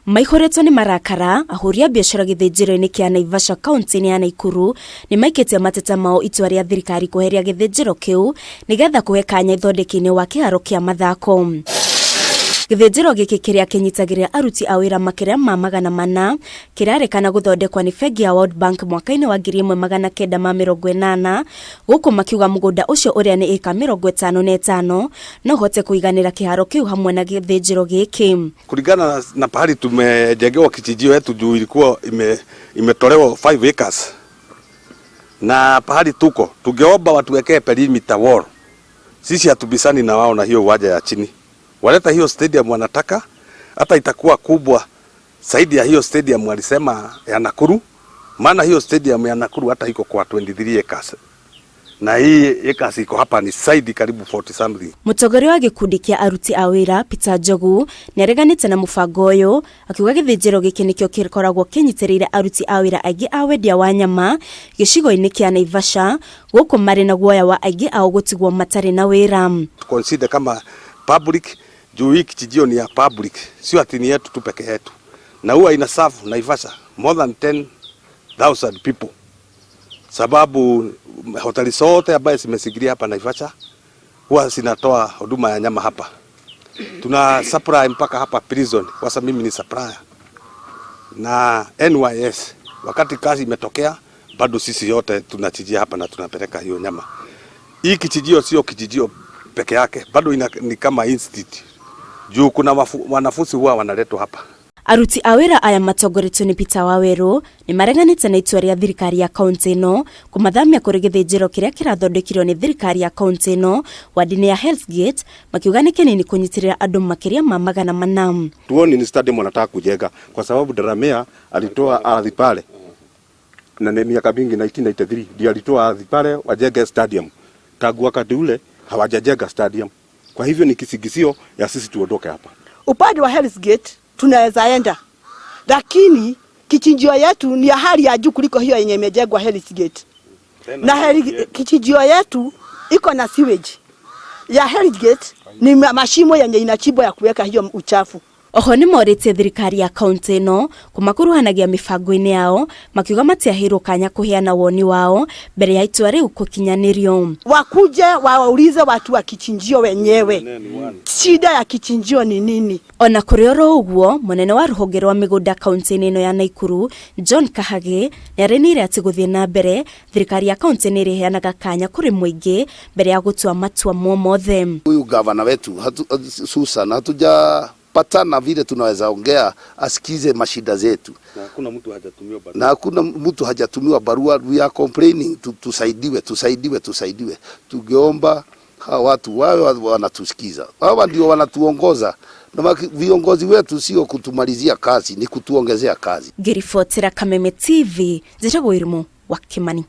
Maihũrĩtwo nĩ marakara, ahũri a biacara gĩthĩnjĩro-inĩ kĩa Naivasha kaunti-inĩ ya Naikuru nĩ maikĩtie mateta mao itua rĩa thirikari kweheria gĩthĩnjĩro kĩu nĩgetha kũhe kanya ithondeki-inĩ wa kĩharo kĩa mathako. Gĩthĩnjĩro gĩkĩ kĩrĩa kĩnyitagĩrĩra aruti a wĩra makĩria ma 400 kĩrarĩkana gũthondekwa nĩ bengi ya World Bank mwaka-inĩ wa 1980 gũkũ makiuga mũgũnda ũcio ũrĩa nĩ ĩka 55 no ũhote kũiganĩra kĩharo kĩu hamwe na gĩthĩnjĩro gĩkĩ. Kulingana na pahali tumejengewa kichinjio yetu juu ilikuwa imetolewa 5 acres na pahali tuko, tungeomba watuwekee perimeter wall. Sisi hatubisani na wao na hiyo uwanja ya chini, waleta hiyo stadium wanataka, hata itakuwa kubwa zaidi ya hiyo stadium walisema ya Nakuru, maana hiyo stadium ya Nakuru hata iko kwa 23 acres na hii acres iko hapa ni zaidi karibu 40 something. Mũtongoria wa gĩkundi kĩa aruti a wĩra Peter Njogu nĩareganĩte na mũbango ũyũ akiuga gĩthĩnjĩro gĩkĩ nĩkĩo gĩkoragwo kĩnyitĩrĩire aruti a wĩra aingĩ a wendia wa nyama gĩcigo-inĩ kĩa Naivasha gũkũ marĩ na guoya wa aingĩ ao gũtigwo matarĩ na wĩra. Consider kama public juu hii kichinjio ni ya public, sio ati ni yetu tu peke yetu, na huwa ina serve Naivasha more than 10,000 people, sababu hoteli zote ambaye zimesigiria hapa Naivasha huwa zinatoa huduma ya nyama hapa. Tuna supply mpaka hapa prison, kwa mimi ni supplier na NYS. Wakati kazi imetokea, bado sisi yote tunachinjia hapa na tunapeleka hiyo nyama. Hii kichinjio sio kichinjio peke yake, bado ni kama institute juu kuna wanafunzi huwa wanaletwa hapa. Aruti a wĩra aya matongoretio nĩ Peter Waweru nĩ mareganĩte na itua rĩa thirikari ya kaunti ĩno kũmathamia kũrĩ gĩthĩnjĩro kĩrĩa kĩrathondekirwo nĩ thirikari ya kaunti ĩno wadi-inĩ ya Hell's Gate, makiuga nĩ kĩnini kũnyitĩrĩra andũ makĩria ma 400. Tuoni ni stadium wanataka kujenga kwa sababu Delamere alitoa ardhi pale na ni miaka mingi, 1993 ndio alitoa ardhi pale wajenge stadium. Tangu wakati ule hawajajenga stadium. Kwa hivyo ni kisingizio ya sisi tuondoke hapa. Upande wa Hell's Gate tunaweza enda, lakini kichinjio yetu ni ya hali ya juu kuliko hiyo yenye imejengwa Hell's Gate. Na kichinjio yetu iko na sewage. Ya Hell's Gate ni mashimo yenye inachimbwa ya kuweka hiyo uchafu. Oho nĩ morĩtie thirikari ya kaunti ĩno kũmakuruhanagia mĩbango-inĩ yao, makiuga matiaheirwo kanya kũheana woni wao mbere ya itua rĩu kũkinyanĩrio. Wakuje waulize watu wa kichinjio wenyewe shida ya kichinjio ni nini. Ona kũrĩ oro ũguo, mũnene wa rũhonge rwa mĩgũnda kaunti-inĩ ĩno ya Naikuru John Kahage nĩaranĩire atĩ gũthiĩ na mbere thirikari ya kaunti nĩ ĩrĩheanaga kanya kũrĩ mũingĩ mbere ya gũtua matua mo mothe. Huyu gavana wetu Susan hatuja patana vile tunaweza ongea asikize mashida zetu. Na hakuna mtu hajatumiwa barua. Na hakuna mtu hajatumiwa barua. We are complaining tusaidiwe, tusaidiwe, tusaidiwe. Tungeomba hawa watu wawe wanatusikiza. Hawa ndio wanatuongoza. Na viongozi wetu sio kutumalizia kazi, ni kutuongezea kazi. Ngĩribotera Kameme TV, njĩtagwo Irimo wa Kimani.